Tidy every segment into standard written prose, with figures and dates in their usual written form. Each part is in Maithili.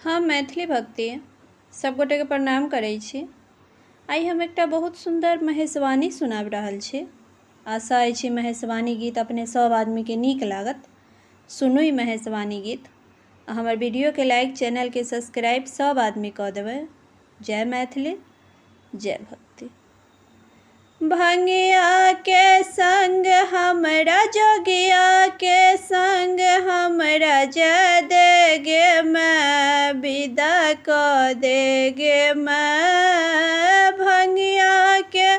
हम मैथिली भक्ति सबगोटेके प्रणाम करै छी। आइ हम एकटा बहुत सुन्दर महेशवाणी सुनाबि रहल छी। आशा अछि महेशवाणी गीत अपने सब आदमीके नीक लागत। सुनू ई महेशवाणी गीत आ हमर वीडियोके लाइक, चैनलके सब्सक्राइब सब आदमी कऽ देबै। जय मैथिली, जय भक्ति। भंगिया के संग हमरा जोगिया के संग हमरा जय दे गे मैं, विदा कऽ दे गे मैं। भंगिया के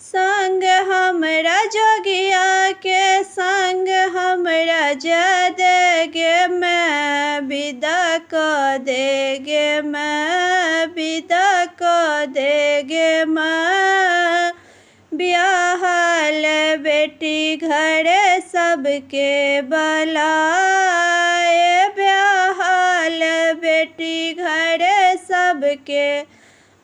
संग हमरा जोगिया के संग हमरा जय दे गे मैं, विदा कऽ दे गे मैं, विदा कऽ दे गे मैं। बियाहल बेटी घरे सबके बलाए, ब्याहल बेटी घरे सबके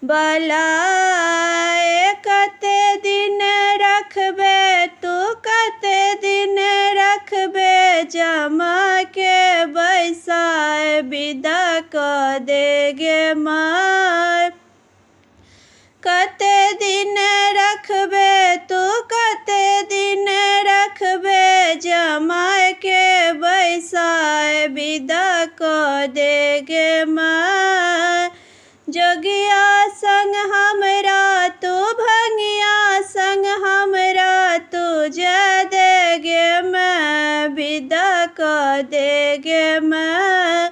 बलाए। कते दिन रखबे तू, कते दिन रखबे जमा के बैसाए, विदा कऽ दे गे माय। कते दिन रखबे तू, कते दिन रखबे जमा के बैसाए, विदा कऽ दे गे माय। जोगिया संग हमरा तू, भंगिया संग हमरा तू जय दे गे मैं, विदा कऽ दे गे मैं,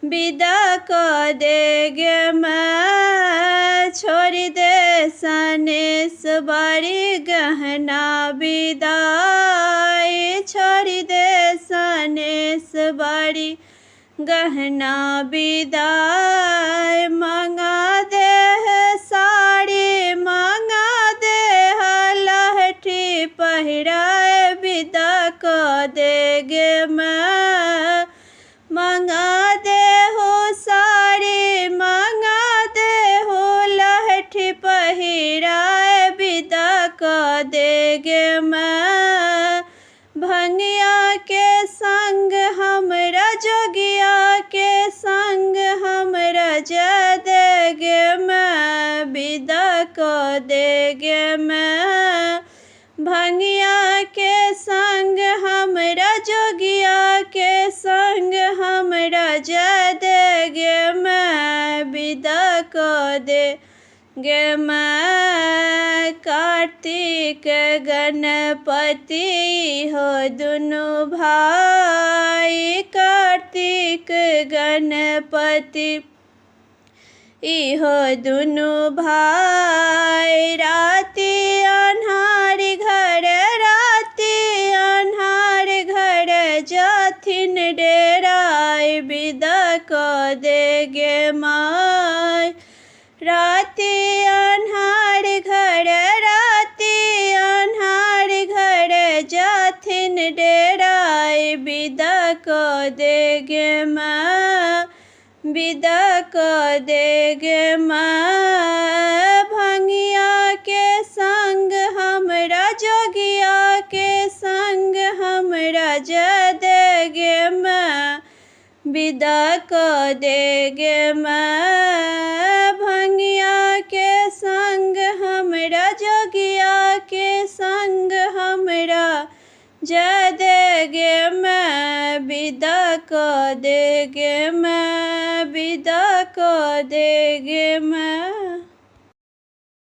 विदा कऽ दे गे मैं। छोड़ि दे सनेस बड़ी गहना विदाई, छोड़ि दे सनेस बड़ी गहना विदाई। मंगा दे साड़ी, मंगा दे लहठी पहिराए, विदा कऽ दे गे मैं। मंगा दे हो साड़ी, मंगा दे हो लहठी पहिराए, विदा कऽ दे गे मैं। भंगिया के संग हमरा जोगिया के संग हमरा जय दे गे मैं, विदा कऽ दे गे मैं। भंगिया के संग हमरा जोगिया के संग हमरा जय दे गे मैं, विदा कऽ दे गे मैं। कार्तिक गणपति हो दुनू भाई, कार्तिक गणपति इहो दुनू भाई। राति अन्हार घर, राति अन्हार घर जाथिन डेराय, विदा कऽ दे गे माय। राति अन्हार घर, राति अन्हार घर जाथिन डेराय, विदा कऽ दे गे माय, विदा कऽ दे गे माय। भंगिया के संग हमरा जोगिया के संग हमरा जय दे गे मैं, विदा कऽ दे गे मैं। भंगिया के संग हमरा जोगिया के संग हमरा जय दे गे मैं, विदा कऽ दे गे मैं, विदा कऽ दे गे मैं।